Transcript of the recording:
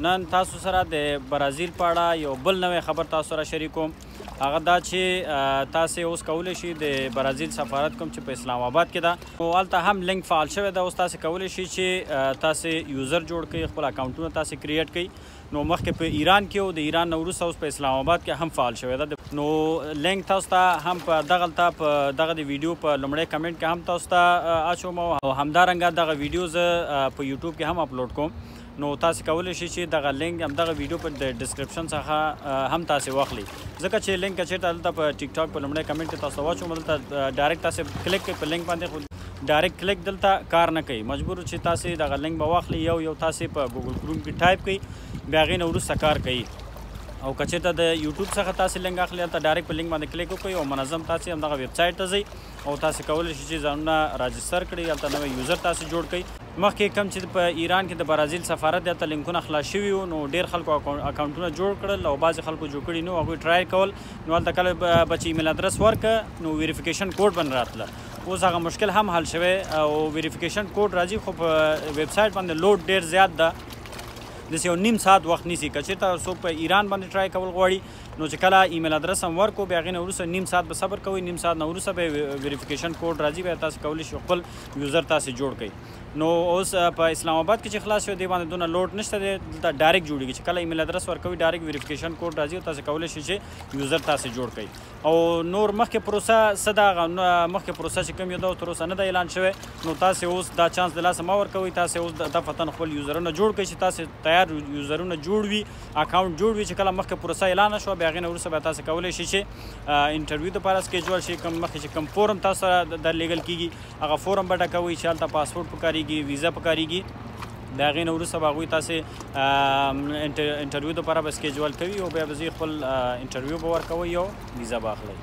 نن تاسو سره د برازیل په اړه یو بل نوی خبر تاسو سره شریکوم. هغه دا چې تاسو اوس کولی شئ د برازیل سفارت کوم چې په اسلام آباد کې ده، نو هلته هم لینک فعال شوی ده. اوس تاسو کولی شئ چې تاسو user جوړ کړئ، خپل اکاونټونه تاسو create کړئ. نو مخکې په ایران کې او د ایران نه وروسته اوس په اسلام آباد کې هم فعال شوی ده. نو لینک تاسو ته هم په دغلته په دغه د ویډیو په لومړی کمنټ کې هم تاسو ته اچوم، او همدارنګه دغه ویډیو زه په یوټیوب کې هم اپلوډ کوم. نو تاسو کولی شئ چې دغه لینک هم دغه ویډیو په د description څخه هم تاسو واخلئ، ځکه چې لینک چېرته دلته په ټیک ټاک په لومړی کمنټ کې تاسو واچوم، دلته direct تاسو کلیک کړئ په لینک باندې، خو direct کلیک دلته کار نه کوي. مجبور چې تاسو دغه لینک به واخلئ، یو یو تاسو په ګوګل کروم کې ټایپ کړئ، بیا هغې نه وروسته کار کوي. او که چېرته د یوټیوب څخه تاسو لینک اخلئ، هلته direct په لینک باندې کلیک وکړئ او منظم تاسو همدغه ویب سایټ ته ځئ او تاسو کولی شئ چې ځانونه register کړئ، هلته نوی user تاسو جوړ کړئ. مخکې کوم چې په ایران کې د برازیل سفارت دی، هلته لینکونه خلاص شوي وو، نو ډېر خلکو اکاونټونه جوړ کړل او بعضې خلکو جوړ کړي نه وو، هغوی try کول. نو هلته کله به چې email address ورکړه، نو verification code به نه راتله. اوس هغه مشکل هم حل شوی او verification code راځي، خو په ویب سایټ باندې load ډېر زیات ده، داسې یو نیم ساعت وخت نیسي. که چېرته څوک په ایران باندې try کول غواړي، نو چې کله email address هم ورکړو، بیا هغې نه وروسته نیم ساعت به صبر کوئ، نیم ساعت نه وروسته به verification code راځي، بیا تاسو کولی شئ خپل user تاسو جوړ کړئ. نو اوس په اسلام آباد کې چې خلاص شو، دې باندې دونه load نشته دی، دلته direct جوړیږي چې کله email address ورکوي، direct verification code راځي او تاسو کولی شئ چې user تاسو جوړ کړئ. او نور مخکې پروسه څه ده، هغه مخکې پروسه چې کوم یو ده تر اوسه نه ده اعلان شوی. نو تاسو اوس دا چانس د لاسه مه ورکوئ، تاسو اوس دفعتاً خپل user ونه جوړ کړئ چې تاسو تیار user ونه جوړ وي، اکاونټ جوړ وي، چې کله مخکې پروسه اعلان شوه، بیا هغې نه وروسته بیا تاسو کولی شئ چې interview دپاره schedule شي. کوم مخکې چې کوم فورم تاسو سره درلېږل کېږي، هغه فورم به ډکوئ چې هلته پاسپورټ پکارېږي، ویزه پکارېږي. د هغې نه وروسته به هغوی تاسې interview دپاره به schedule کوي او بیا به ځئ خپل interview به ورکوئ او ویزه به اخلئ.